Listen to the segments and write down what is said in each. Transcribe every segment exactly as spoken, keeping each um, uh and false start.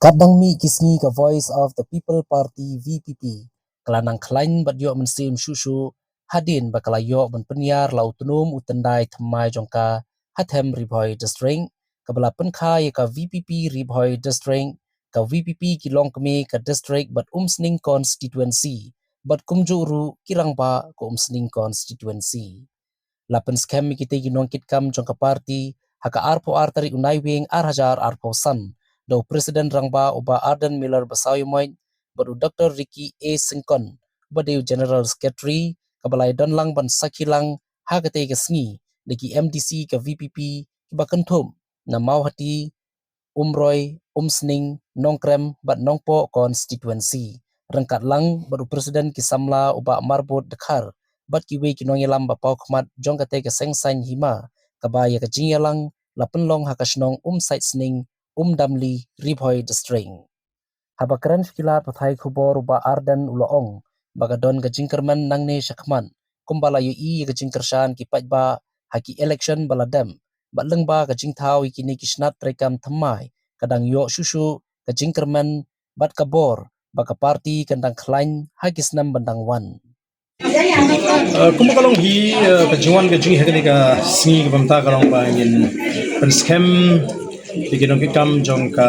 Katba dang mih ki sngi, ka Voice of the People Party, V P P, ka la nang khlaiñ bad ïoh mynsiem shuh shuh hadien ba ka la ïoh ban pynïar la u tnum u tyndai thymmai jong ka ha them Ri Bhoi District, kaba la pynkha ïa ka V P P Ri Bhoi District, ka V P P ki longkmie ka district bad Umsning constituency, bad kumjuh ruh ki rangbah ka Umsning constituency. La pynskhem ïa kitei ki nongkitkam jong ka party ha ka arphew ar tarik u Naiwieng ar hajar arphew san da u President Rangbah u Bah Ardent Miller Basaiawmoit bad u Doctor Ricky A Syngkon uba dei u General Secretary, kaba la ïadon lang ban sakhi lang ha katei ka sngi da ki M D C ka V P P kiba kynthup na Mawhati, Umroi, Umsning, Nongkrem bad Nongpoh constituency, ryngkat lang bad u President ki samla u Bah Marbud Dkhar bad kiwei ki nongïalam ba paw khmat jong katei ka seng saiñ hima, kaba ïa ka jingïalang la pynlong ha ka shnong Umsaitsning, Umdamli, Ri Bhoi District. Haba kren sha ki lad pathai khubor u Bah Ardent u la ong ba ka don ka jingkyrmen nangne shakhmat kumba la ïohi ïa ka jingkyrshan ki paidbah ha ki election ba la dep, bad lyngba ka jingthaw ïa kine ki snat treikam thymmai ka dang ïoh shuh shuh ka jingkyrmen bad ka bor ba ka party kan dang khlaiñ ha ki snem ban dang wan. Uh, kumba ka long hi, uh, ka jingwan ka jong ngi ha kane ka sngi kaba mynta ka long ba ngin pynskhem ïa ki nongkitkam jong ka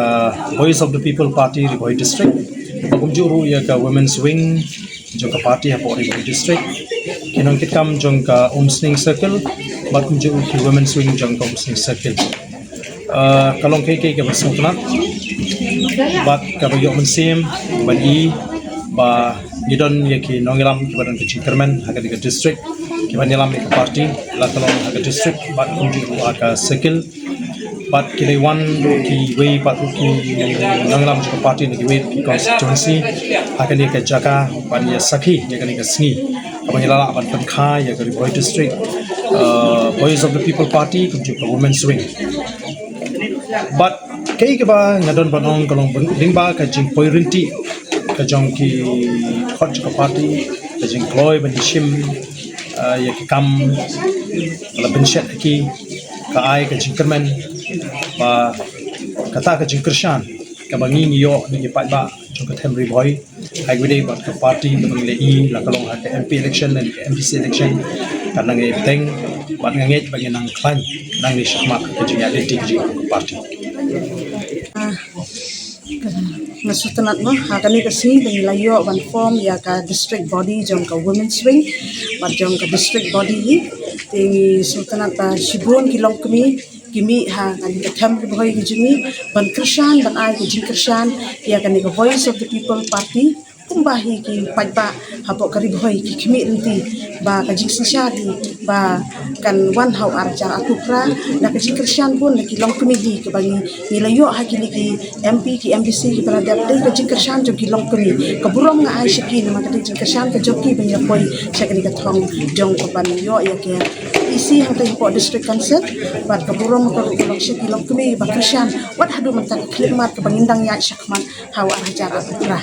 Voice of the People Party Ri Bhoi District, bad kumjuh ruh ïa ka Women's Wing jong ka party hapoh Ri Bhoi District, ki nongkitkam jong ka Umsning Circle bad kumjuh ruh ki Women's Wing jong ka Umsning Circle. Uh, ka long kaei kaei kaba sngewtynnat bad kaba ïoh mynsiem ban i ba ngi don ïa ki nongïalam kiba don ka jingkyrmen ha kane ka district, kiba ïalam ïa ka party, la ka long ha ka district bad kumjuh ruh ha ka circle. Bad ki dei wan ruh kiwei pat ruh ki nongïalam jong ka party na kiwei ki constituency ha kane ka jaka ban ïa sakhi ïa kane ka sngi kaba ngi la lah ban pynkha ïa ka Ri Bhoi District, uh, Voice of the People Party kumjuh ka Women's Wing. Bad kaei kaba nga don ban ong ka long lyngba ka jingpoi rynti ka jong ki khot jong ka party, ka jingkloi ban ïashim, uh, ïa ki kam ba la pynshet ha ki, ka ai ka jingkyrmen ba kata ka jingkyrshan kaba ngi ngi ïoh na ki paidbah jong ka them Ri Bhoi ha kaba ïadei bad ka party kaba ngi la i, la ka long ha ka M P election ne ka M D C election, kan nang ïai bteng bad nga ngeit ba ngin nang khlaiñ nangne shakhmat ka jingïaid lynti ka jong ka party. Ah, nga sngewtynnat mo ha kane ka sngi ba ngi la ïoh ban form ïa ka district body jong ka Women's Wing bad jong ka district body hi. Te ngi sngewtynnat ba shibun ki longkmie ki mih ha kane ka them Ri Bhoi ka jong ngi ban kyrshan, ban ai ka jingkyrshan ïa kane ka Voice of the People Party. Kumba hi ki paidbah hapoh ka Ri Bhoi ki khmih lynti ba ka jingsynshar hi ba kan wan ha u ar hajar arphew phra, da ka jingkyrshan bun na ki longkmie hi kaba ngi, ngi la ïoh ha kine ki M P ki M D C kiba la dep, dei ka jingkyrshan jong ki longkmie. Ka burom nga ai sha ki namar ka dei jingkyrshan ka jong ki ba ngi la poi sha kane ka thong jong ka ban ïoh ïa ka E C hangtei hapoh District Council. Bad ka burom ka ruh ka long sha ki longkmie ba kyrshan wat haduh mynta ka khyllipmat kaba ngin dang ïaid shakhmat ha u ar hajar arphew phra.